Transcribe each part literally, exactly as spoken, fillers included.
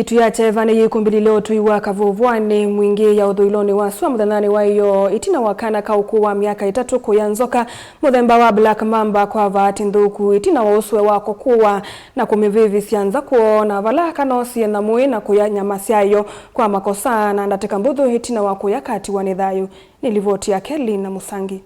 Ĩtu ya kyeva nĩyĩkũmbĩlile ũtũi wa Kavũvũanĩ Mwingĩ ya ũthũĩlonĩ wa sua mũthenyanĩ wa ĩyoo, ĩtina wa kana ka ũkũũ wa myaka ĩtatũ kũya nzoka mũthemba wa black mamba kwa vaati nthũku, ĩtina wa ũsũe wako kũũa na kũmĩvĩvĩsya nza kwoo, na vala kanoosie nyamũ ĩ na kũya nyama syayo kwa makosa na ndatĩka mbũthũ, ĩtina wa kũya katiwa nĩ thayũ. Nĩ livoti ya Kelly na Mũsangi.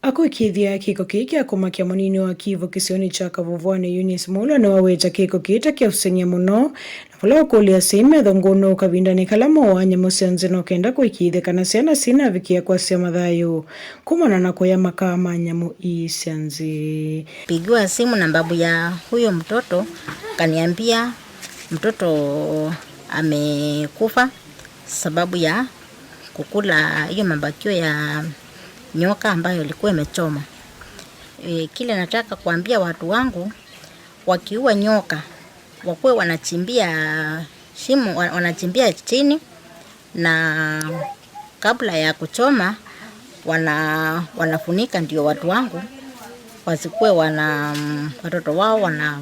Akũĩkĩĩthya kĩko kĩĩ kya kũmakya, mũnini wa Kivu kĩsionĩ kya Kavũvũanĩ Eunice Muulwa nĩwaweta kĩko kĩĩ ta kya ũseng'ya mũno, na vala ũkũlya asyai metho ngũnũ kavindanĩ kala mooaa nyamũ sya nzĩ no kenda kũĩkĩĩthya kana syana sinavikĩa kwasya mathayũ kumana na kũya makaa ma nyamũ ii sya nzĩ. Pigiwa simu na babu ya huyo mtoto, kaniambia mtoto amekufa sababu ya kukula hiyo mabakio ya nyoka ambayo ilikuwa imechoma. E, kile nataka kuambia watu wangu, wakiua nyoka, wakuwe wanachimbia shimo, wa-, wanachimbia chini, na kabla ya kuchoma, wana-, wanafunika, ndio watu wangu wasikuwe wana-, watoto wao wana-,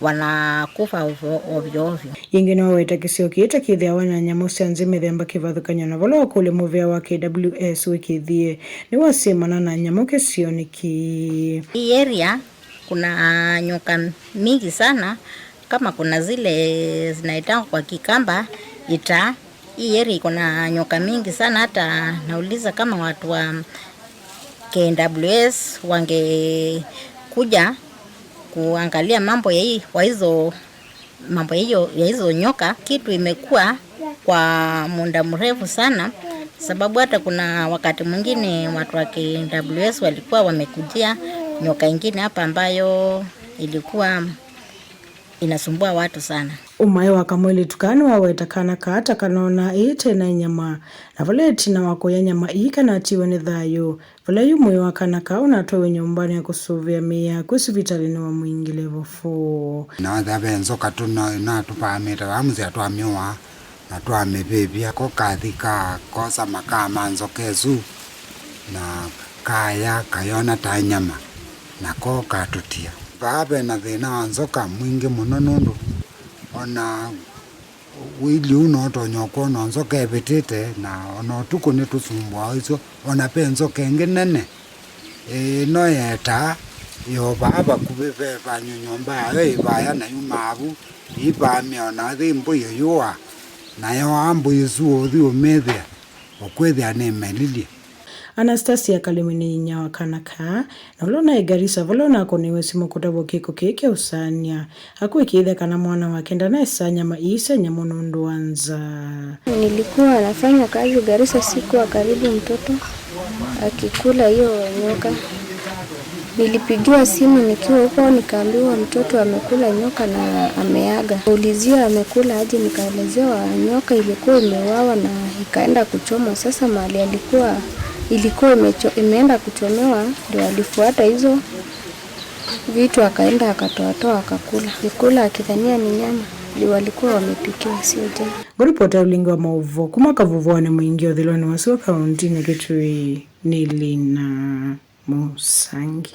wanakufa ovyo ovyo. Yĩngĩ nĩwaweta kĩsio kĩĩ ta kĩthĩawa na nyamũ sya nzĩ mĩthemba kĩvathũkany'o, na vala wakũlya mũvĩa wa K W S wĩkĩĩthye nĩwasĩmana na nyamũ kĩsionĩ kĩĩ. Hii area kuna nyoka mingi sana, kama kuna zile zinaitangwa kwa Kikamba itaa. Hii area iko na nyoka mingi sana, hata nauliza kama watu wa K W S wangekuja kuangalia mambo ya hii, wa hizo, mambo ya hiyo, ya hizo nyoka. Kitu imekuwa kwa muda mrefu sana, sababu hata kuna wakati mwingine watu wa K W S walikuwa wamekujia nyoka ingine hapa ambayo ilikuwa inasumbua watu sana. Ũmae wa kamwĩlĩtu kaa nĩwaweta kana kaa ta kanoona ĩĩ tena nyama, na vala ĩtina wa kũya nyama ii kanatiwe nĩ thayũ. Vala yu mwĩĩ wa kana kaa ũnatwawe nyũmbanĩ ya kũsũvĩa mĩĩ yaku sivitalĩnĩ wa Mwingi Level four. Na onthe ve nzoka tũ no, no tũpaamĩte vaa mũsyĩ twamĩũa na twamĩvĩvya. Ko kathi kakosa makaa ma nzoka ĩsu na kaya kayona ta nyama, nako katũtia. Vaa ve na thĩna wa nzoka mwingĩ mũno, nũndũ ona wĩilyĩ ũu no ũtonya ũkwona nzoka ĩvĩtĩte, na ona ũtukũ nĩtũsumbũawa ĩsyo. Ona ve nzoka ĩngĩ nene, ĩno yetaa, yo vaa vakuvĩ ve vanyu nyũmba yayo ĩvaya, na yumaa vu, ĩipaamĩa ona yĩ mbũi ĩyũa, na yoaa mbũi ĩsu ũthi ũmĩthĩa, ũkwĩthĩa nĩmelilye. Anastasia Kalemi nĩ inyia wa kana kaa, na ũla ũnaĩ Garissa vala ũnakũnĩiwe simũ kũtavwa kĩko kĩĩ kya ũsaanĩa, akũĩkĩĩthya kana mwana wake ndanaĩsaa nyama ii sya nyamũ nũndũ wa nzaa. Nilikuwa nafanya kazi Garissa, sikuwa karibu mtoto akikula hiyo nyoka. Nilipigiwa simu nikiwa huko, nikaambiwa mtoto amekula nyoka na ameaga. Ulizia amekula aje, nikaelezewa nyoka ilikuwa imeuawa na ikaenda kuchomwa. Sasa mahali alikuwa, ilikuwa imecho-, imeenda kuchomewa, ndio alifuata hizo vitu akaenda akatoatoa akakula. Alikula akidhania ni nyama, ndio walikuwa wamepikiwa, sio nyama. Ngũripota ũlingi wa maũvoo kuma Kavũvũanĩ Mwingĩ ũthũĩlonĩ wa sua kaũntĩnĩ ya Kitui nĩ Lina Mũsangi.